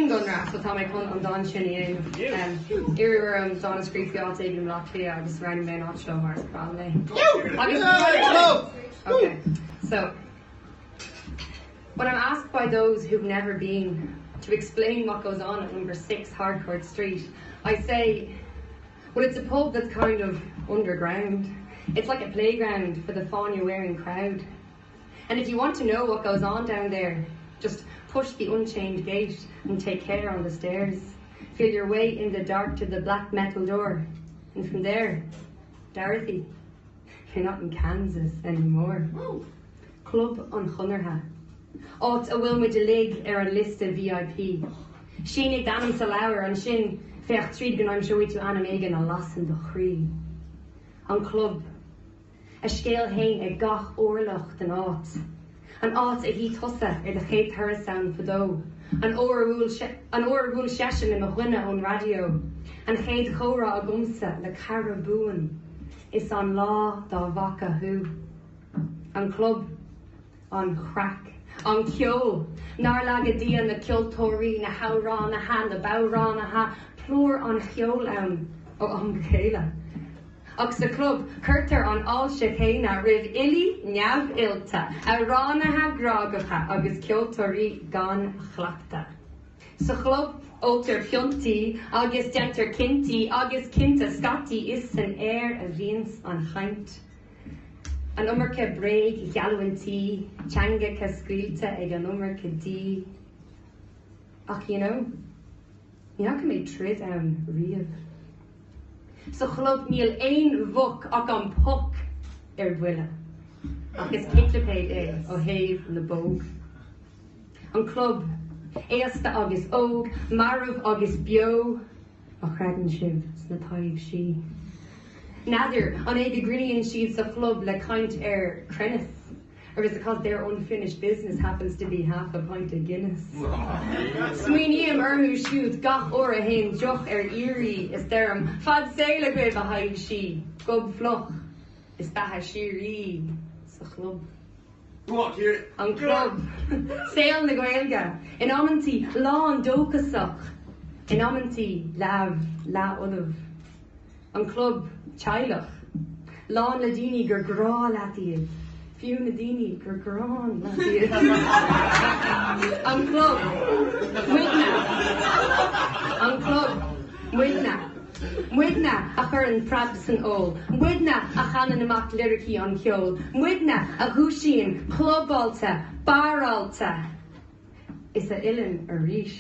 gConradh so tá mé chun an dán sin a dhéanamh. Iarradh orm dán a scríobh faoi áit éigin i mBleá Cliath agus roghnaigh mé an áit seo mar is breá liom é. Agus Okay, so When I'm asked by those who've never been to explain what goes on at number 6 Harcourt Street, I say, well it's a pub that's kind of underground. It's like a playground for the fáinne-wearing crowd. And if you want to know what goes on down there, just push the unchained gate and take care on the stairs. Feel your way in the dark to the black metal door. And from there, Dorothy, you're not in Kansas anymore. Club an Chonartha. Áit a bhfuil muid uilig ar an liosta VIP. Sínigh d'ainm sa leabhar, ansin féach tríd go n-aimseoidh tú ainm éigin a lasann do chroí. An Club. A scéal féin ag gach orlach den áit. An áit a shuigh tusa ar do chéad turas ann fadó. An uair a bhuail an uair a bhuail seisean le mo dhuine ón raidió. An chéad chomhrá agamsa le cara buan. Is an lá dá bhfaca thú. An Club. An chraic. An ceol! Nár laga Dia na ceoltóirí, na hamhránaithe, na bodhránaithe, plúr an cheoil ann ó am go chéile. Ach sa chlub, cuirtear an fháilte chéanna roimh fhilí neamhoilte, amhránaithe grágacha agus ceoltóirí gan chleachtadh. Sa chlub, óltar piontaí agus déantar cinntí agus cinnte scaití is san aer a bhíonns an chaint. An iomarca bréag-gheallúintí, teangacha scaoilte ag an iomarca dí. Ach you know, ní fhaca mé troid ann riamh. Sa chlub níl aon mhuc ach an poc ar buile. Ach is ciclipéid é ó thaobh na bpóg. An club, aosta agus óg, marbh agus beo. Má chreideann sibh sna taibhsí. N'fheadar an é go gcruinníonn siad sa chlub le caint ar chruinneas? Or is it cos their unfinished business happens to be half a pint of Guinness? Smaoiním orthu siúd gach uair a théim deoch ar iarraidh is deirim, fad saoil agaibh, a thaibhsí, gob fliuch is beatha síoraí sa chlub. An Club. Saol na Gaeilge. In amantaí lán dóchasach. In amantaí leamh, leathfholamh. An Club. Teaghlach. Lán le daoine gur grá leat iad. Fiú na daoine gur gráin leat iad. An Club. Muidne. An Club. Muidne. Muidne a chuireann preab san ól, muidne a chanann amach liricí an cheoil, muidne a dhúisíonn clubáilte, barráilte, is a fhilleann arís.